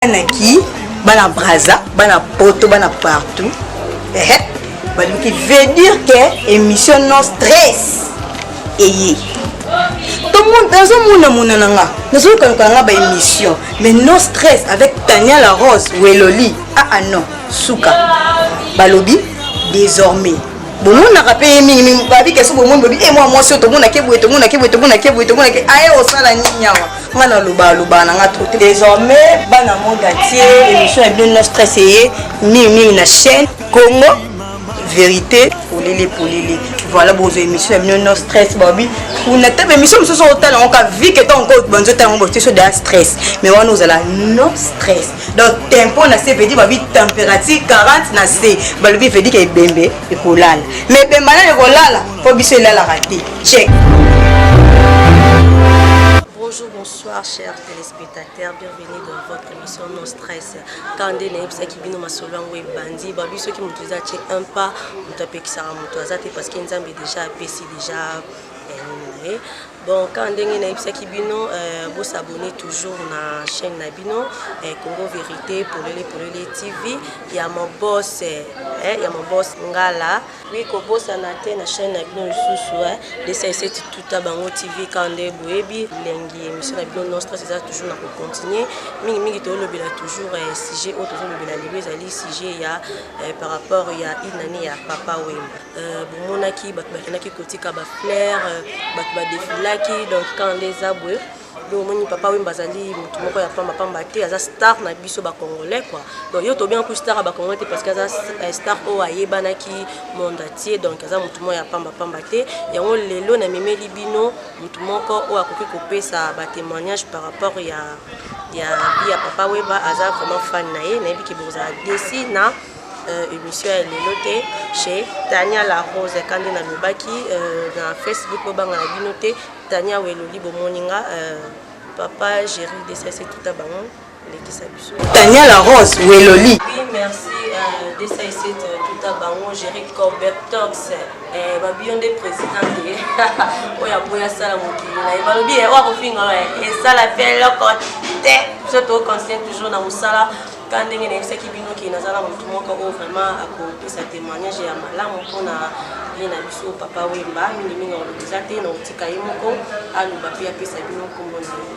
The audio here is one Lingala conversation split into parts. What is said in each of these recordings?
Bana ki bana Brazza, bana poto, bana partout. Eh, baluki veut dire que émission non stress eye. Nazomona mona na nga, nazolukaluka na nga ba émission, mais non stress avec Tania la Rose Weloli. Ah ah non, suka. Balobi désormais bomonaka mpe ye mingi mingi babi keso bomoni bobi e mwa mwasi oyo tomonake boye, tomonake boye, tomonake boye, tomonake aye osala nini awa. Nga naloba aloba na nga trop te. Désormais bana monde entier, émission ya bino non stress eye mingi mingi na chaîne Congo Vérité Polele Polele. Voilà, bozwa émission ya bino non stress. Babi kuna te, émission mosusu otala yango ka vi ke ntango banzo otala yango botie so deya stress, mais wana ozala non stress. Donc tempo na se vedi babi température 40 na se, balobi vedi ke ebembe ekolala, mais ebemba nani ekolala mpo biso elalaka te. Check. Bonjour, bonsoir, chers téléspectateurs. Bienvenue dans votre émission Non Stress. Quand on est bino masolo yango ebandi, babi soki moto eza atie un pas, moto apekisaka moto aza te, parce que Nzambe déjà apesi déjà nini na ye. Bon, quand ndenge nayebisaki bino, bosabonner toujours na chaîne na bino Congo Vérité Polele Polele TV ya mon boss, ya mon boss Ngala. Oui, kobosana te na chaîne na bino lisusu DCC Tuta Bango TV. Quand nde boyebi lengi, émission na bino Non Stress eza toujours na kocontinue. Mingimingi tozolobela toujours sujet oyo tozolobela lelo ezali sujet ya par rapport ya une année ya Papa Wemba. Bomonaki bato bakendaki kotika bafleur, bato badefilaki. Donc quand nde eza boye, donc omoni Papa Wemba azali motu moko ya pambapamba te, aza star na biso bacongolais quoi. Donc yo tobenga ku star ya bacongolais te, parce que aza star oyo ayebanaki monde entier. Donc aza motu moko ya pambapamba te. Yango lelo namemeli bino motu moko oyo akoki kopesa batémoignage par rapport ya vie ya Papa Wemba. Aza vraiment fan na ye. Nayebi ke bokozala desi na émission ya lelo te chez Tania La Rose. Kandi nalobaki na Facebook, bobanga na bino te, Tania Weloli. Bomoni nga, papa Géri DCC tuta bango, lekisa biso. Tania La Rose Weloli. Oui, merci, DCC tuta bango, Géri Corbertox. Babi yo nde président te oyo aboyi asala mokili na ye. Balobi oyo akofinga esala mpe eloko te. Biso tocontinue toujours na mosala. Ka ndenge nayebisaki bino ke naza na motu moko oyo vraiment akopesa témoignage ya malamu mpona ye na biso Papa Wemba. Mingimingi aloba eza te, na kotika ye moko aloba mpe apesa bino nkombo na ye.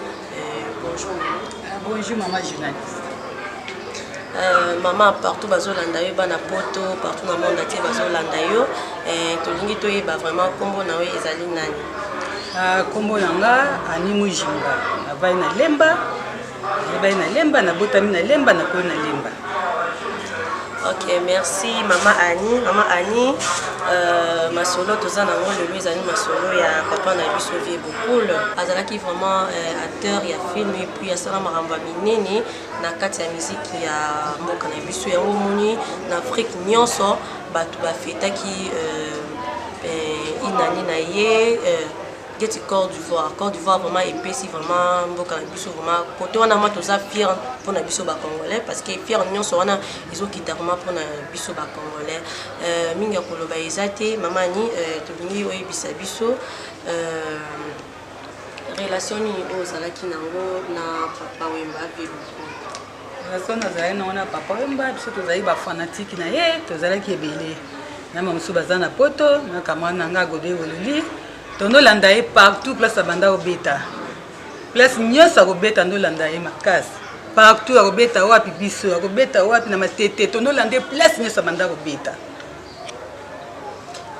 Bonjour mama. Bonjour mama journaliste. Mama, partout bazolanda yo, bana poto, partout na monde entier bazolanda yo. Tolingi toyeba vraiment nkombo na yo ezali nani? Nkombo na nga Ani Mujinga. Navai na Lemba, nayebani na Lemba, nabotami na Lemba, nakoyi na Lemba. Ok, merci mama Ani. Mama Ani, masolo toza nango lelo ezali masolo ya papa na biso vieux Bokul. Azalaki vraiment acteur ya film et puis asala makambo ya minene na kati ya miziki ya mboka na biso. Yango omoni na Afrique nyonso bato bafetaki inani na ye geti Côte d'Ivoire. Côte d'Ivoire vraiment epesi vraiment mboka na biso vraiment côté wana ma toza fier mpona biso bacongolais, parce que fier nyonso wana ezokita vraiment mpona biso bacongolais. Mingi ya koloba eza te. Mama Ani, tolingi oyebisa biso relation nini oyo ozalaki nango na Papa Wemba, vieux Bokul? Relation nazalaki nango na Papa Wemba, biso tozalaki bafanatike na ye, tozalaki ebele na bamosusu baza na poto na camarade na nga Gode Weloli. Tondolanda ye partout place abanda kobeta, place nyonso akobeta ndolanda ye makasi. Partout akobeta wapi, biso akobeta wapi na Matete, tondolanda ye place nyonso abanda kobeta.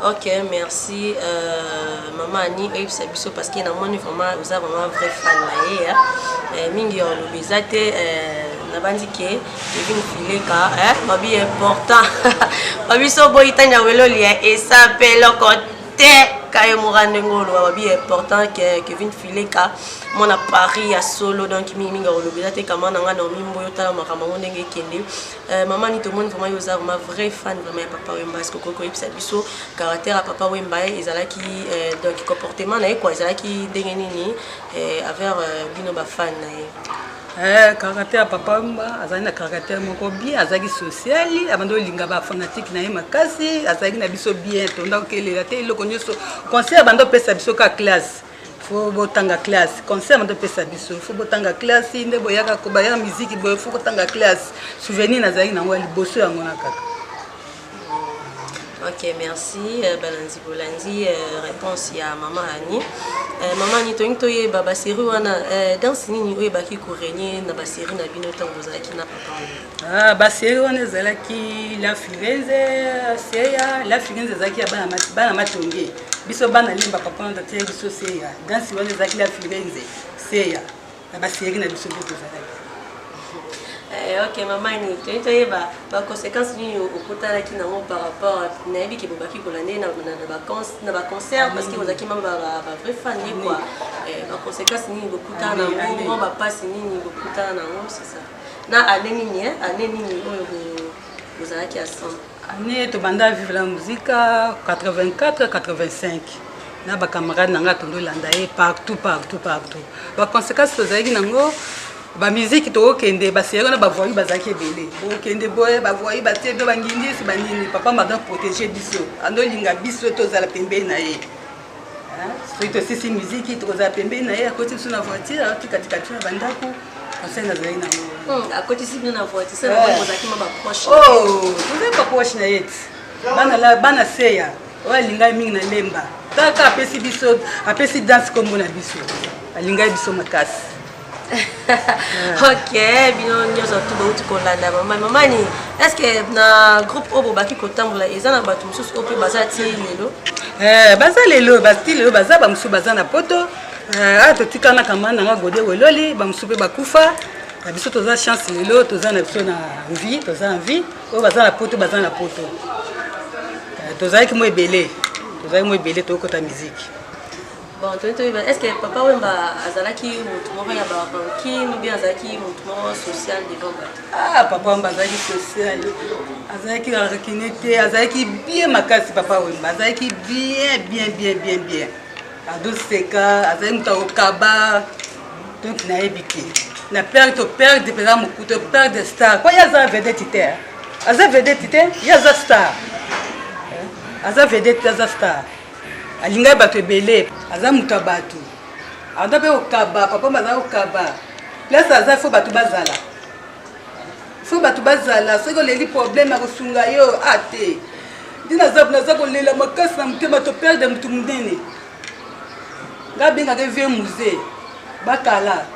Ok, merci mama Ani. Oyebisa biso, parce que namoni vraiment oza vraiment vrai fan na ye. Mingi ya oloba eza te. Nabandi ke Kevin Fileka babi important, babi so boyi Tanya Weloli esa mpe eloko te. Kaye mora ndenge oloba, babi important ke Kevin Fileka mwana Paris ya solo. Donc mingimingi oloba eza te. Kama na nga Naomi Mboyo, otala makambo yango ndenge ekende. Mama ni, tomoni vraiment yo oza vraiment vrai fan vraiment ya Papa Wemba. Est ce que okoki koyebisa biso caractère ya Papa Wemba ezalaki, donc comportement na ye quoi, ezalaki ndenge nini envers bino bafan na ye? Caractère ya Papa Wemba, azalaki na caractère moko bien, azalaki social, abandi olinga bafanatike na ye makasi, azalaki na biso bien, tonda kokelela te. Eloko nyonso, conseil abandi opesa biso ka classe. Faut botanga classe. Conseil mando pesa biso. Faut botanga classe nde boyaka ko bayaka musique boye faut kotanga classe. Souvenir nazalaki nango ya liboso yango na kaka. Ok, merci Balandi Bolandi, réponse ya Maman Annie. Maman Annie, toyingi toyeba ba série wana danse nini oyo ebaki ko régner na ba série na bino ntango bozalaki na papa wana? Ah, ba série wana ezalaki La Firenze, Seya, La Firenze ezalaki ya bana bana Matonge. Biso bana Lemba papa wana atiaki biso Seya. Danse wana ezalaki La Firenze, Seya. Na ba série na biso nde tozalaki. Ok, mama Annie, toyei toyeba ba conséquences nini okutanaki nango par rapport nayebi ke bobaki kolanda ye na ba concert parce que ozalaki mama ba vrai fan ye quoi. Ba conséquences nini bokutana nango, mwa bapasi nini bokutana nango, c'est ça. Na année nini, hein? Année nini oyo bozalaki ensemble? Année tobanda vivre la musique 84 85 na ba camarade na nga tondolanda ye partout partout partout. Ba conséquences tozalaki nango ba musique tokokende baseyaka na bavoyu bazalaki ebele bokende boye bavoyu batie bino bangindisi banini papa madame protéger biso andolinga biso tozala pembeni na ye. Soki tosisi musique tokozala pembeni na ye akoti biso na voiture atikatika biso na bandako conseil nazalaki nango. Akotisi bino na voiture sala bozalaki ma baproche? Oh, tozali baproche na ye ti bana bana seya oyo alingai mingi na Lemba kaka apesi biso apesi danse kombo na biso alingai biso makasi. Ok, bino nyonso tu bauti kolanda mama mamani. Est ce que na groupe oyo bobaki kotambola eza na bato mosusu oyo mpe baza ti lelo? Baza lelo, bati lelo baza bamosusu baza na poto. Awa totikana kama nanga Gode Weloli, bamosusu mpe bakufa. Na biso toza chance lelo toza na biso na vie, toza na vie. Oyo baza na poto baza na poto. Tozalaki mo ebele, tozalaki mo ebele tokota musique. Bon, toyei toyeba est ce que Papa Wemba azalaki motu moko ya barancune ou bien azalaki motu moko social devant bato? Ah, Papa Wemba azalaki social, azalaki rancune te, azalaki bien makasi. Papa Wemba azalaki bien bien bien bien bien, azoseka, azalaki moto akokaba. Donc nayebi te na perte to perdre mpenza moku to perdre star po ye aza vedette te, aza vedette te, ye aza star, aza vedette te, aza star. Alingaki bato ebele, aza moto ya bato, aza mpe kokaba. Papa aza kokaba place aza, faut bato bazala, faut bato bazala. Soki oleli problème akosunga yo. A te ndi naza kolela makasi na motema to perdre motu monene. Nga abengaka vieux musée bakala.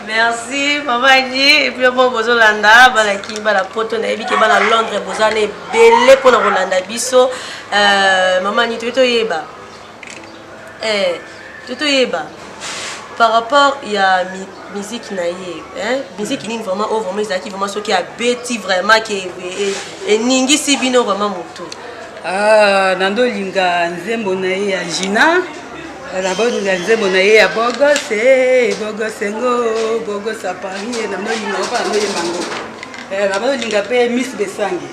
Merci mama Annie. Et puis bon, bozolanda bana Kini, bana poto, nayebi ke bana Londres boza na ebele mpona kolanda biso. Mama Annie, toyi toyeba toyi toyeba par rapport ya musique na ye, hein? Musique nini vraiment oyo vraiment ezalaki vraiment soki abeti vraiment ke eningisi bino vraiment motu? Ah, nandolinga nzembo na ye ya Gina, nabolinga nzembo na ye ya Bogose, Bogose ngo Bogose ya Paris, nandolinga ngo mpa nandoyemba ngo. Nabolinga mpe Miss Besange,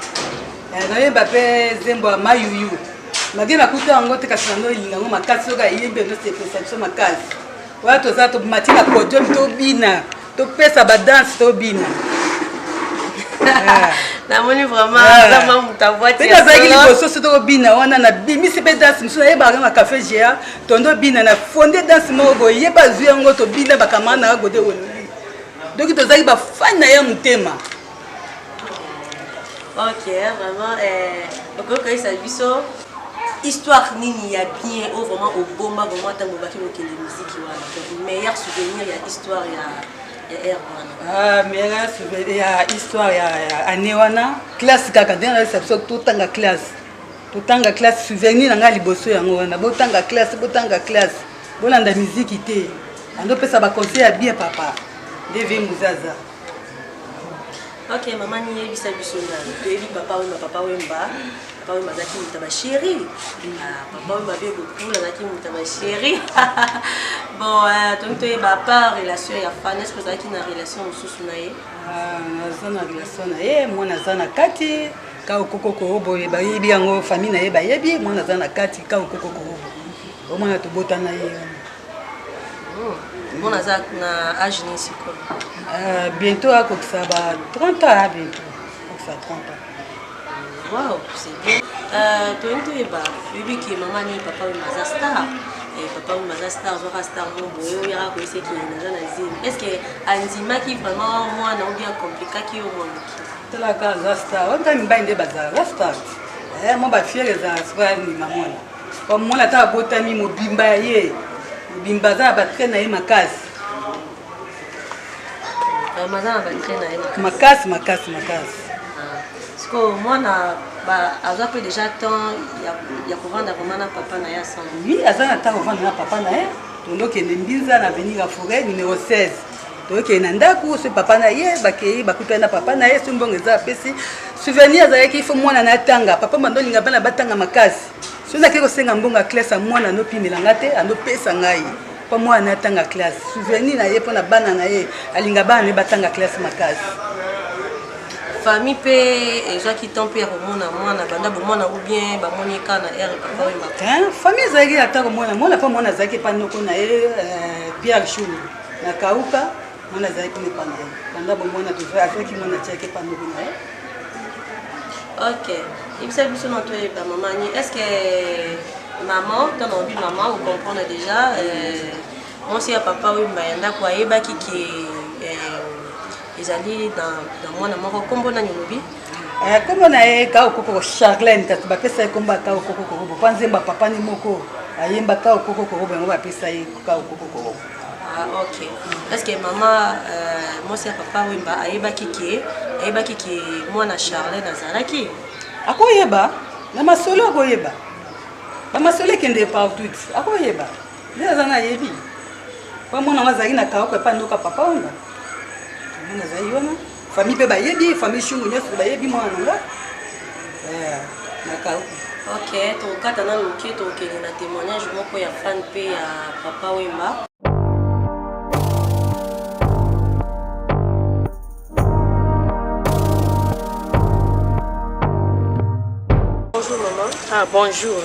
nayemba mpe nzembo ya Mayuyu mage nakuta yango te kasi nandolinga yango makasi. Soki ayembi ezosepesa biso makasi wana toza tomati na podium tobina topesa badanse tobina. Namoni vraiment aza mwa moto abwati. Mpe nazalaki liboso so tokobina wana nabimisi mpe danse mosusu nayebaka na café Géa tondo bina na fonde danse moko boye ye mpe azwi yango tobina bakamara na Gode Weloli. Donc tozalaki bafani na ye motema. Ok, vraiment okoki koyebisa biso histoire nini ya bien oyo vraiment obomba vraiment ntango obaki kokende miziki wana, donc meilleur souvenir ya histoire ya aire wana? Ah, meilleur souvenir ya histoire ya année wana, classe kaka ndenge nayebisa biso totanga classe, totanga classe. Souvenir na ngai liboso yango wana: botanga classe, botanga classe, bolanda miziki te. Andopesa baconseil ya bien papa nde vie muzaza. Ok, mama ni yebisa biso nani toyebi Papa Wemba. Papa Wemba, Papa Wemba azalaki moto ya bachéri. Papa Wemba mpe bokula azalaki moto ya bachéri. Bon, tongi toyeba part relation ya fan, est ce que ozalaki na relation mosusu na ye? Naza na relation na ye, mwana aza na kati ka okoko koobo, bayebi yango famille na ye, bayebi mwana aza na kati ka okoko koobo, omwana tobotana ye. Mwana aza na age nini sikoyo? Bientôt akokisa ba 30 ans, bientôt akokisa 30 ans. Wow, c'est bien. Toyini toyeba, oyebi ke mama ni papa oyo aza star. Papa oyo aza star, azwaka star mo boye, oyaka koyeseki naza na zemi. Est ce que andimaki vraiment mwana ou bien complikaki yo mwa moke? Talaka, aza star wana, mibali nde bazalaka star. Mwa bafiere ezala sikoyo, andima mwana. Po mwana ata abotami mobimba ya ye mobimba, aza na batrait na ye makasi. Aza na batrait na ye? Makasi, makasi, makasi. Sikoyo mwana azwa mpe déjà temps ya kovanda vraiment na papa na ye ensemble? Oui, aza na temps kovanda na papa na ye. Tondokende Mbinza na avenue ya Forêt numéro 16, tokende na ndako soki papa na ye bakei, bakutani na papa na ye. Soki mbongo eza, apesi. Souvenir azalaki, fo mwana na atanga. Papa bando olinga bana batanga makasi. Soki nakei kosenga mbongo ya classe ya mwana, andopimela nga te, andopesa ngai mpo mwana na atanga classe. Souvenir na ye mpo na bana na ye, alinga bana na ye batanga classe makasi. Famille mpe ezwaki temps mpe ya komona mwana banda bomwana ou bien bamoni kaka na aire papa oyo? Famille ezalaki ata komona mwana, mpo mwana azalaki epa noko na ye Pierre Chulu na Kauka. Mwana azalaki kuna epa na ye banda bomwana, azwaki mwana, atiaki epa noko na ye. Ok, yebisa biso na toyeba, mama ni, est ce que maman, ntango olobi mama, ocomprendre déjà mwasi ya papa oyo ya ndako, ayebaki ke ezali na mwana moko, nkombo nani olobi? Nkombo na ye Kao Kokoko Charlene, kasi bapesa ye nkombo ya Kao Koko Korobo mpo nzembo ya papa ni moko ayemba Kao Koko Korobo, yango bapesa ye Kao Koko Korobo. Ah, ok. Est ce que mama mwasi ya papa Wemba ayebaki ke mwana Charlene azalaki? Akoyeba na masolo, akoyeba bamasolo ekende partout, akoyeba nde aza na ayebi po mwana ngo azalaki na Kaoko epa ndoka papa Wemba. Mwana azali wana, famille mpe bayebi, famille Shungu nyonso bayebi mwana na nga na Kaoko. Ok, tokokata nanu moke, tokokende na témoignage moko ya fan mpe ya papa Wemba. Bonjour maman. Ah, bonjour.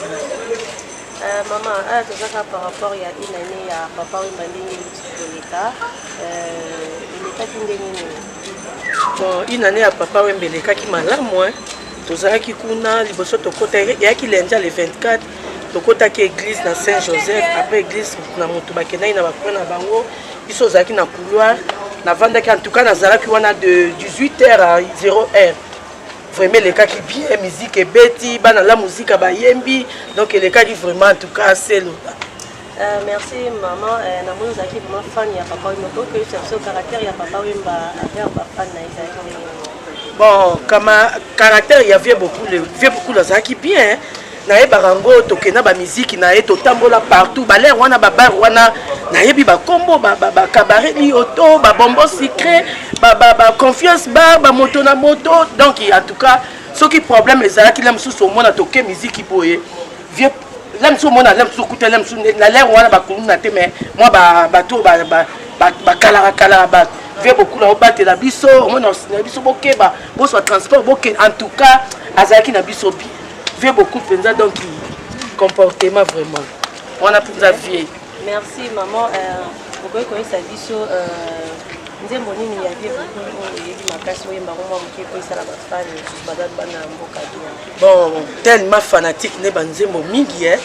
Maman, tozaka par rapport ya une année ya papa Wemba, ndenge euti koleka, elekaki ndenge nini? Bon, une année ya papa Wemba elekaki malamu, hein. Tozalaki kuna liboso, tokota eyaki lundi le 24, tokotaki église na Saint Joseph. Après église, na moto bakendaki na bacoin na bango, biso ozalaki na couloir, navandaki. En tout cas nazalaki wana de 18 heures à 0 heure. Vraiment elekaki bien, musique ebeti, bana la musique bayembi, donc elekaki vraiment, en tout cas seloba. Merci maman. Namoni ozalaki vraiment fan ya papa Wemba. Tokoyebisa biso caractère ya papa Wemba envers bafan na ye ezalaki ndenge? Bon, kama caractère ya vieux Bokul, vieux Bokul azalaki bien. Nayebaka yango, tokenda bamiziki na ye, totambola partout, balere wana, babar wana nayebi bakombo, bacabaret Lioto, babonbon sucré, baconfiance bar, bamoto na moto. Donc en tout cas soki problème ezalaki, la mosusu omona toke miziki boye, vieux la mosusu omona, la mosusu okuta, la mosusu na lere wana bakuluna te, mais mwa bato bakalaka kalaka bato, vieux Bokula obatela biso, omona na biso, bokeba, boswa transport, bokende. En tout cas azalaki na biso bien, vieux beaucoup mpenza. Donc comportement vraiment wana mpenza vieux. Merci maman. Okoki koyebisa biso nzembo nini ya vieux Bokul oyo oyebi makasi, oyembako mwa moke po esala bafani mosusu baza bana ya mboka bien? Bon, tellement fanatique nde banzembo mingi, eh?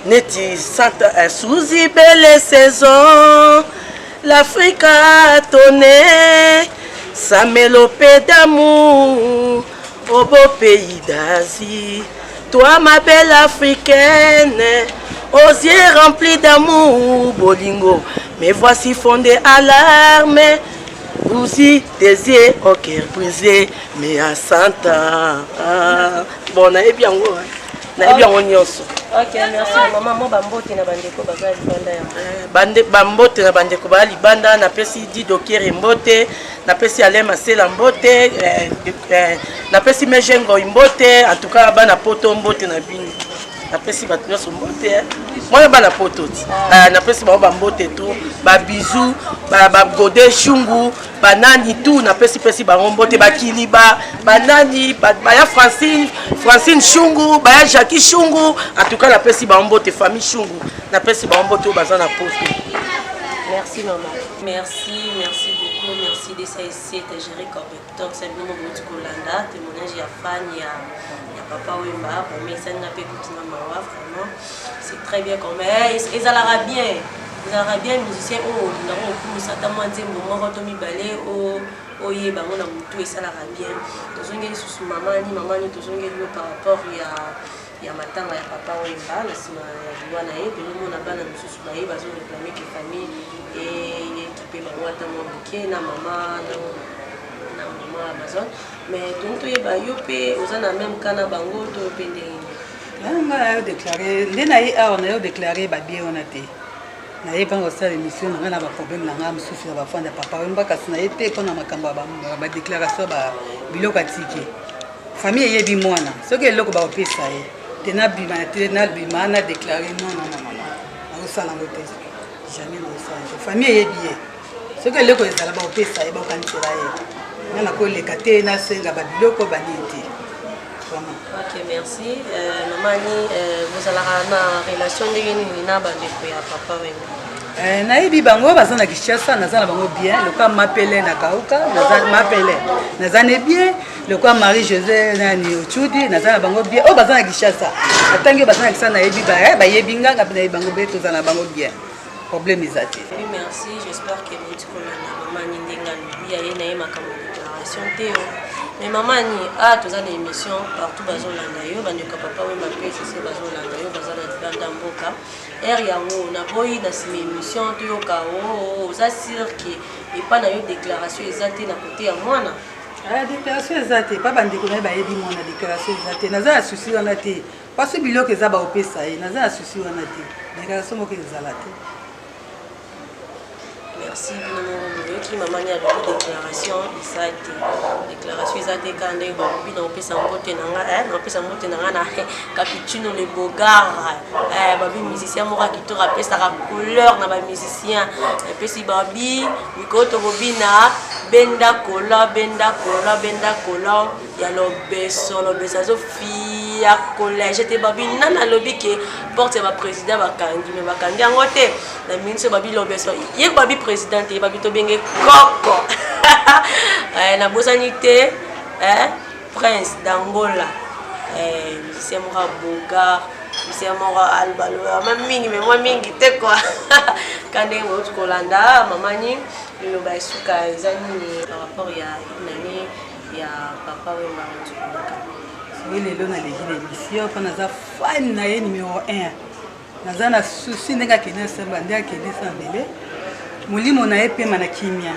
Neti Santa sous belle saison, l'Afrique a tonné sa mélopée d'amour au beau pays d'Asie. Toi, ma belle africaine, aux yeux remplis d'amour, bolingo, me voici fondé à larmes, aussi tes yeux au cœur brisé, mais à 100 ans. Bon, nayebi yango, nayebi yango nyonso. Ok, merci mama. Mo bambote na bandeko baza libanda yango. Bande, bambote na bandeko baya libanda. Napesi Didokiere mbote, napesi Alain Masela mbote, napesi Mejengoi mbote. En tout cas bana poto, mbote na bino. Napesi bato nyonso mbote, eh. Mwana bana poto ti, napesi bango bambote to babizu, bagode shungu, banani tu, napesi pesi bango mbote, bakiliba, banani, baya Francine, Francine Shungu, baya Jackie Shungu. En tout cas napesi bango mbote, famille Shungu, napesi bango mbote oyo baza na poto. Merci maman, merci. merci beaucoup. Merci DCSC, Géré Corbectox, bino bouti kolanda, témoignage ya fan ya Papa Wemba, vraiment esali nga mpe kutina mawa, vraiment c'est très bien quand même. Ezalaka bien. Ezalaka bien musicien oyo olingaka okumisa ata mwa nzembo moko to mibale oyeba yango na motu, esalaka bien. Tozongeli susu mamani, mamani, tozongeli yo par rapport ya matanga ya Papa Wemba. Na nsima ya liwa na ye, tozomona bana mosusu baye bazoréclamer ke famille ekipe bango ata mwa moke na mama na mama Amazon. Mais toni toyeba, yo mpe oza na même cas na bango to mpe ndenge nini? Nga nayo déclare nde na ye awa, nayo déclare babie wana te. Naye mpona kosala émission na ngai na baproblème na ngai mosusu ya bafans ya Papa Wemba, kasi naye te mpona makambo ya badéclaration ya biloko atiki. Famille eyebi mwana, soki eloko bakopesa ye te, nabima te, nabima na déclare, non, non, non, non, nakosala yango te, jamais nakosala te. Famille eyebi ye, soki eloko ezala bakopesa ye, bakokanisela ye. Nga nakoleka te nasenga babiloko banini te, vraiment. Ok, merci. Mamani, bozalaka na relation ndenge nini na bandeko ya Papa Wemba? Nayebi bango baza na Kinshasa, naza na bango bien. Lokwa Mapele na Kauka, naza Mapele, naza ne bien. Lokwa Marie José nani Ochudi, naza na bango bien. Oyo baza na Kinshasa, atangi oyo baza na Kinshasa, nayebi bayebi nga, nga mpe nayebi bango be, toza na bango bien, problème eza te. Oui, merci. J'espère que bouti kolanda mama ni ndenge alobi aye na ye makambo ya déclaration te o. Mais mama ni ah, toza na émission, partout bazolanda yo, bandeko ya Papa Wemba mpe sese bazolanda yo, baza na libanda mboka. Ere yango naboyi na nsima émission toyoka o oza sûr ke epa na yo déclaration eza te na kote ya mwana. Ah, déclaration eza te pa bandeko na ye, bayebi mwana, déclaration eza te. Naza na souci wana te, parce biloko eza baopesa ye, naza na souci wana te, déclaration moko ezala te. Merci. Bino moko boyoki, mama ni alobi déclaration eza te, déclaration eza te. Kaka ndenge balobi, naopesa mbote na nga, naopesa mbote na nga na Capitino le Bogar, babi musicien moko ya kitoko, apesaka couleur na bamusicien. Epesi babi mikolo tokobina benda kola, benda kola, benda kola ya lobeso, lobeso azofia collège te. Babi nani alobi ke porte ya baprésident bakangi, me bakangi yango te na minso. Babi lobeso ye, babi président te, babi tobenge koko. Nabosani te Prince d'Angola, musicien moko ya bogar, musicien moko alobaloba mingi, me mwa mingi te kua. Ka ndenge bouti kolanda mamani, liloba esuka eza nini par rapport ya nani ya Papa Wemba otukoleka? Soki lelo naleki na émission mpo naza fan na ye numéro 1, naza na souci ndenge akende semba, nde akende sambele, molimo na ye pema na kimia.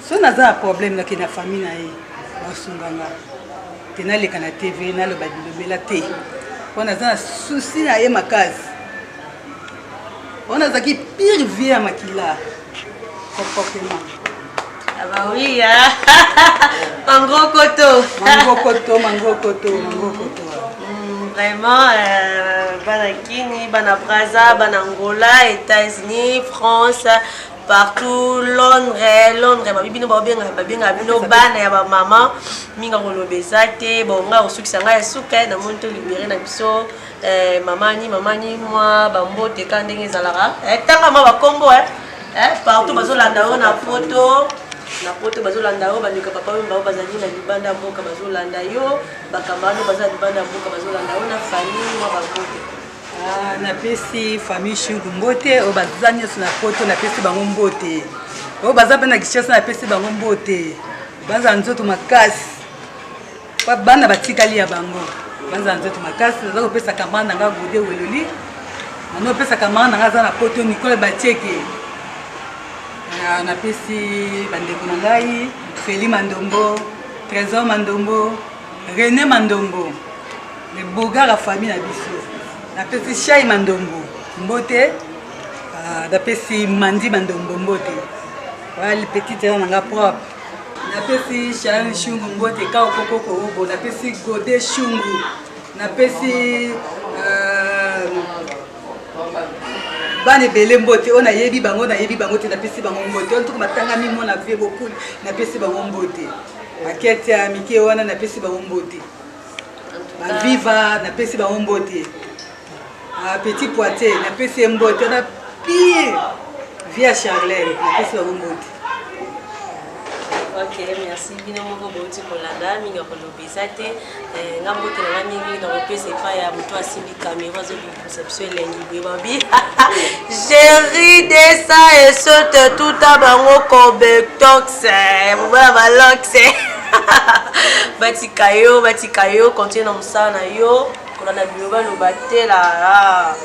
So naza na problème, nakende na famille na ye, basunganga te. Naleka na TV naloba bilobela te mpo naza na souci na ye makasi. Wana azalaki pire vie ya makila, comportement. Ah bah oui, hein. Mangrokoto. Mangrokoto, mangrokoto, mangrokoto. Vraiment, bana Kini, bana Braza, bana Angola, États-Unis, France, partout, Londres, Londres, babi bino babenga, babenga bino bana ya ba mama, minga koloba eza te. Bon, nga kosukisa ngai ya suka, namoni to libéré na biso mamani, mamani, mwa bambote ka ndenge ezalaka. Tanga mwa bakombo partout bazolanda yo na poto, na poto bazolanda yo, bandeko papa oyo bao bazali na libanda ya mboka bazolanda yo, bacamarade baza na libanda ya mboka bazolanda yo, na famille, mwa bambote. Ah, napesi famille Shungu mbote, oyo baza nyonso na poto, napesi bango mbote. Oyo baza mpe na Kinshasa, napesi bango mbote. Bazala nzoto makasi, bana batikali ya bango bazala nzoto makasi. Naza kopesa camarade na nga Gode Weloli, nano opesa camarade na nga aza na poto, Nicole Batieke. Napesi bandeko na ngai Feli Mandombo, Trésor Mandombo, René Mandombo, le bogar ya famille na biso. Napesi Shai Mandombo mbote, napesi Mandi Mandombo mbote, wali petite na nga propre. Napesi Sharon Shungu mbote, kao kokoko obo. Napesi Gode Shungu, napesi bana ebele mbote. Oyo nayebi bango, nayebi bango te, napesi bango mbote. Oyo ntuku matangami mona vie bokuli, napesi bango mbote. Bakete ya mike wana, napesi bango mbote. Baviva, napesi bango mbote. Petit Poitier, napesi ye mbote. Na pire vie ya Charlene, napesi bango mbote. Ok, merci. Bino moko bouti kolanda mingi ya koloba eza te. Eh, nga mbote na nga mingi na kopesa epai ya moto asimbi kamera azobimisa biso elengi boye babi Jerry desa esote tuta bango kobetox mobala balox batika yo batika yo continue na mosala na yo kolanda bilobaloba te la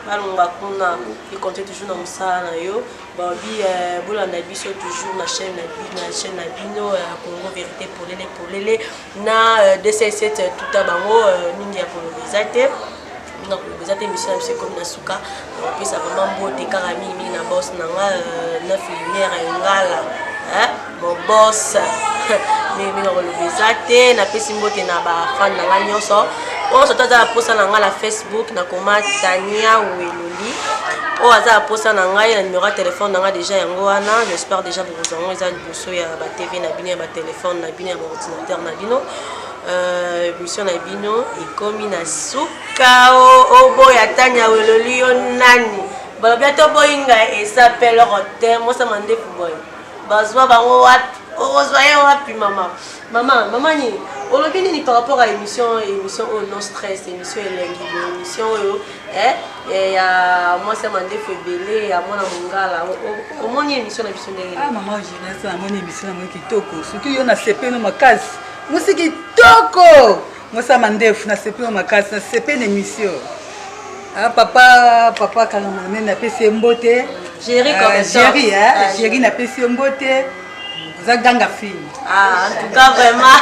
balonga kuna yo continue toujours na mosala na yo. Balobi euh, bolanda biso toujours na chaîne na bino na chaîne na bino euh, Congo vérité polele polele na euh, 267 euh, tuta bango euh, mingi ya koloba eza te mingi ya koloba eza te émission na biso ekomi na suka nakopesa vraiment mbote kaka mingi mingi na boss na nga euh, neuf lumière ya ngala hein? mon boss mingi mingi ya koloba eza te napesi mbote na bafan na nga nyonso oyo soto aza na mposa na nga na facebook nakoma tania weloli oyo aza na mposa na ngai na numero ya telefone na ngai deja yango wana. J'espère déjà bokozwa yango, eza liboso ya batv na bino, ya batelefone na bino, ya baordinateur na bino. Émission na bino ekomi na suka. Oboya Tania Weloli yo nani? Balobi ata oboyi ngai eza mpe eloko te. Mosama ndefu boye bazwa bango wapi? Okozwa ye wapi? Mama, mama, mama, nini olobi nini par rapport à émission oyo No Stress, émission elengi boye, émission oyo eh, ya mwasi ya mandefu ebele ya mwana mongala? Omoni émission na biso ndenge? Ah, mama Ginese, namoni émission nango kitoko. Surtout yo, nasepeli makasi. Mwasi kitoko, mwasi ya mandefu, nasepeli makasi, nasepeli na émission. Ah, papa, papa Kalanga, napesi ye mbote. Jerry. Ah, Jerry, hein? Jerry, napesi ye mbote, oza ganga fille. Ah, en tout cas vraiment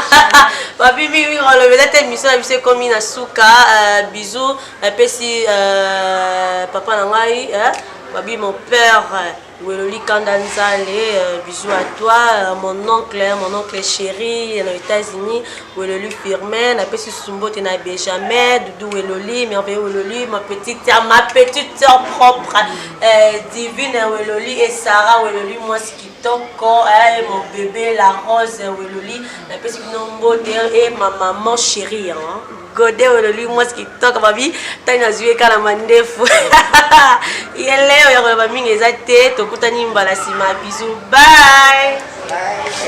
babi mingi koloba eza te. Émission na biso ekomi na suka. Bisou napesi papa na ngai, babi mon père Weloli Kanda Nzale, bisous à toi, mon oncle, hein, mon oncle chéri dans les États-Unis, Weloli Firmin, napesi mbote na Benjamin, Doudou Weloli, Merveille Weloli, ma petite sœur, ma petite sœur propre, Divine Weloli et Sarah Weloli, moi ce kitoko, eh, mon bébé la Rose Weloli, napesi bino mbote et ma maman chérie, hein. Gode Ololi, mwasi kitoko, babi ntango nazwi eka na mandefu ye leo ya koloba mingi eza te. Tokutani mbala nsima. Bisous, bye.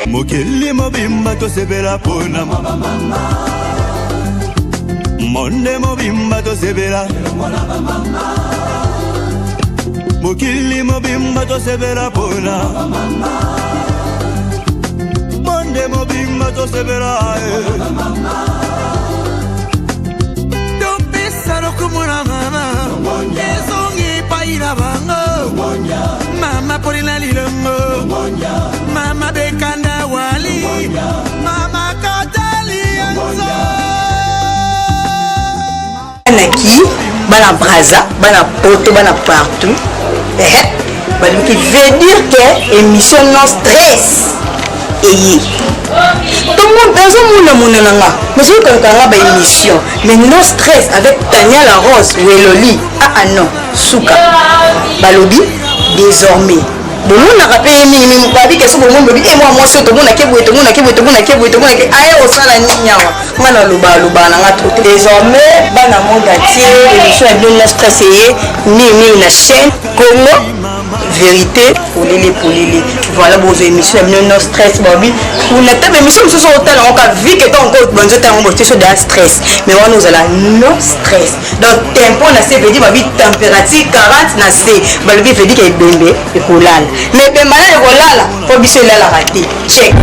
Mokili mobimba tosepela mpona monde mobimba, tosepela mokili mobimba, tosepela mpona monde mobimba, tosepela. Topesa lokumu na mama, ezongi epai na bango. Mama Polina Lilongo, mama Bekanda Wali, mama Katali Enzo. Banaki bana Braza, bana Poto, bana partout, balingi veut dire que émission No Stress eye nazomona mona na nga, nazoyokanaka nga baémission. Mais No Stress avec Tania la Rose Weloli, ah ah non, suka. Balobi désormais bomonaka mpe ye mingimingi, babi ke so bomoni, bobi e mwa mwasi oyo tomonake boye, tomonake boye, tomonake boye, tomonake aye kosala nini awa? Nga na loba aloba na nga trop. Désormais bana monde entier, émission ya bino No Stress eye mingimingi na chaîne Congo Vérité polele polele. Voilà, bozwa émission ya bino No Stress. Babi kuna te émission mosusu otala yango ka vi ke ntango banzota yango botie so da stress, mais wana ozala no stress. Donc tempo na se vedi babi température 40 na se, balobi vedi ke ebembe ekolala, mais ebemba na ekolala mpo biso elalaka te. Check.